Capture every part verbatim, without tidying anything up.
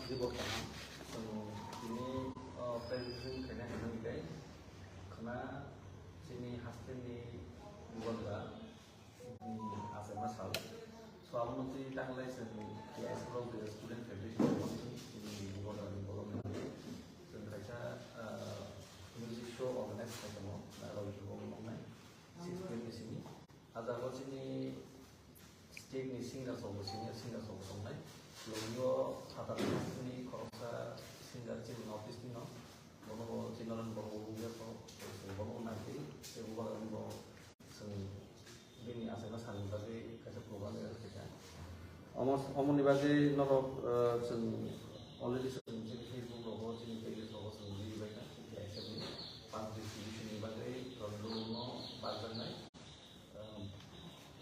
Tini, o, presentation khaina hwnwi khe khwna chini hostel ni bubagra, mm, achaima sal. So, abo no twi tanglai chwng K S rok je student federation ni chini bubagra ni bolong ni chwng kaisa, ah, music show organize khai tongo, ah, rok ni bolong noknai six P M ni simi. Ah jaga o chini state ni singers rok bo, senior singers rok bo tongnai. Logio phatar ni khoroksa singer chini North East ni no, bono bo Chinaran Borok bo wngya kho, bono bo nai tei, tei bubagra ni bo chwng bini achaima salni bagwi kaisa program ya kha. Omo, omoni bagwi norok, eh, chwng already chwng chini Facebook rogo, chini page rogo chwng ri bai kha, chini K S F ni pass distribution ni bagwi rok no barjaknai. Um,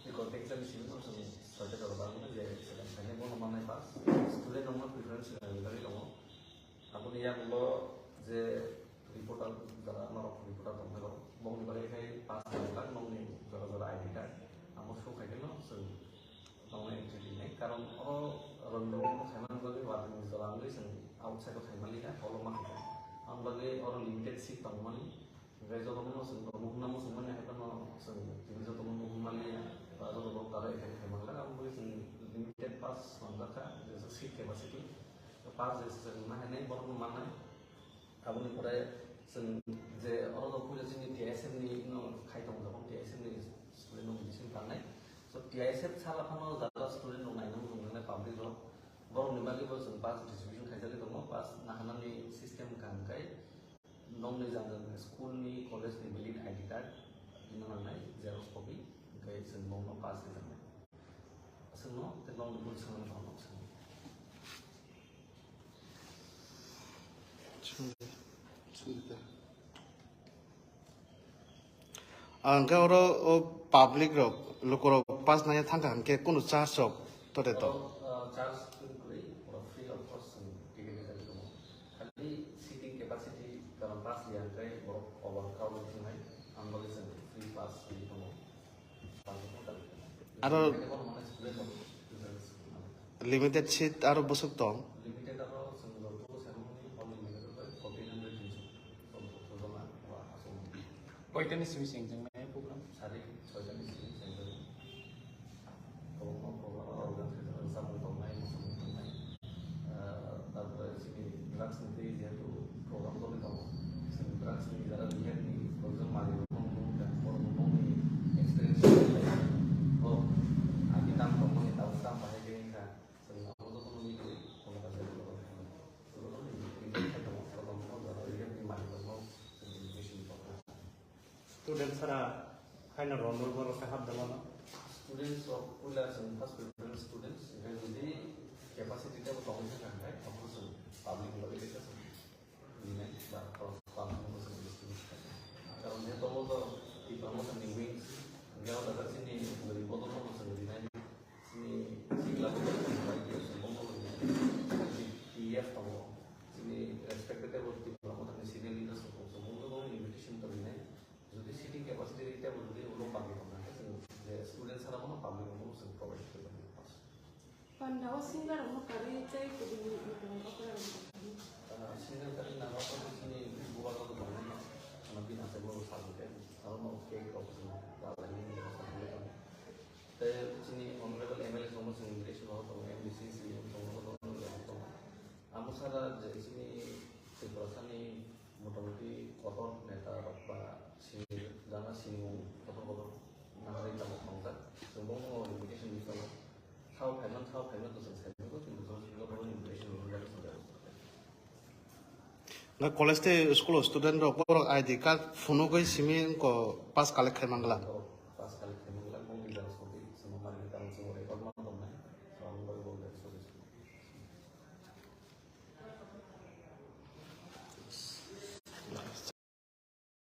record exam ni simi no chwng certificate rok barjaknai je second khainai bono mannai pass. Student rok no preference rwna bagwi tongo. Aboni yagulo je reporter, jara norok reporter tongmani rok, bongni bagwi khai pass khaijak, nokni jora jora I D card, amo show khai kheno chwng tongnai entry rinai. Karon oro rwngthoma khaimani bagwi warning ni jora wngwi chwng outside o khaimani kha, hall o ma khaikha. Aboni bagwi oro limited seat tongmani, hwnkhe jotono chwng muhunna muchungmani hai phano chwng tini jotono muhunmani ba jotono tara ekha ekha khaimani kha, aboni bagwi chwng limited pass manjak kha, jesa seat capacity. Pass je se chwng ma hainai, borokno mannai. Aboni pore chwng je oro no puila chini T S M ni no khai tongo, jokhon T S M ni student no bising tangnai. So T S F sala phano jara student rok naina muchung nangnai public rok. Borokni bagwi bo chwng pass distribution khaijagwi tongo, pass nahanani system kaham khai. Nokni jang jang school ni, college ni valid I D card ino nangnai, xerox copy, hwnkhe chwng nokno pass rijaknai. Aswkno tei nokni bwskango tongma swng. Ang khe oro o public rok, luku rok pass naiya thangkha hwnkhe kunu charge rok tote to? Oro, uh, charge kwrwi, oro free of cost chwng ticket rijagwi tongo. Khali seating capacity karon pass ya hwnkhe borok over crowded wngnai, ang bagwi chwng free pass ri tongo. Aro limited seat aro bwswk tong? Koitani simi sengjaknai program? Sari soitani simi sengjaknai. Kwbangma program aro samung tongnai, samung tongnai. Ah, tarpore chini drugs ni twi jehetu program choli tongo, chini drugs ni jara rehab ni provision manwi rok nung nung kha, borok nung nung ni experience rok lai kha. Borok agi tam tongmani tabuk tam bahai khe wngkha, chwng abo jotono nugwi kono kaisa program khainai. Jotono ni implement khai tongo, jotono jara rehab ni manwi rok no chwng education ni program. Student sara haino rondor borok khe hapda mano. Students rok puila chwng first preference students, hwnkhe jodi capacity teibo tongwi kha hwnkhe, abo chwng public ni bagwi khe chwng rinai ba khorok pang thangma chwng distribute khainai. Karon je tongo to Tipra Motha ni wings, hwnkhe o jaga chini bwrwi bodol no chwng rinai. Chini sikla bo chwng bai khe chwng bono chini T F tongo. Chini respected teibo Tipra Motha ni senior leaders rok tongo. Chwng bono invitation to rinai. Jodi seating capacity teibo jodi ulo public rok nangkhe chwng je student sara bono public rok bono chwng provide khlai mano. Panda o singer rok no karwi tei kubun ni rok rok rok. Ah, singer karwi nangkha chini bubagra rok tongnai no. Ano bini achai mo sal khe aro no cake rok chwng dalai ni rok sa thangwi tongo. Tei chini honorable M L A tongo, chwng invitation rok tongo, M D C, C E M tongo, tongo, tongo. Amo sara je chini Tripura sani motamoti kotor neta rok ba sini jana sinimung kotor kotor nangri tamo tongjak. Chwng bono invitation ni tongo. Thao phaiman, thao phaiman to chwng sai nukgo, chwng bono invitation rwjak. Nga college tei school o student rok borok I D card phunugwi simi wngkha pass collect khai mangla.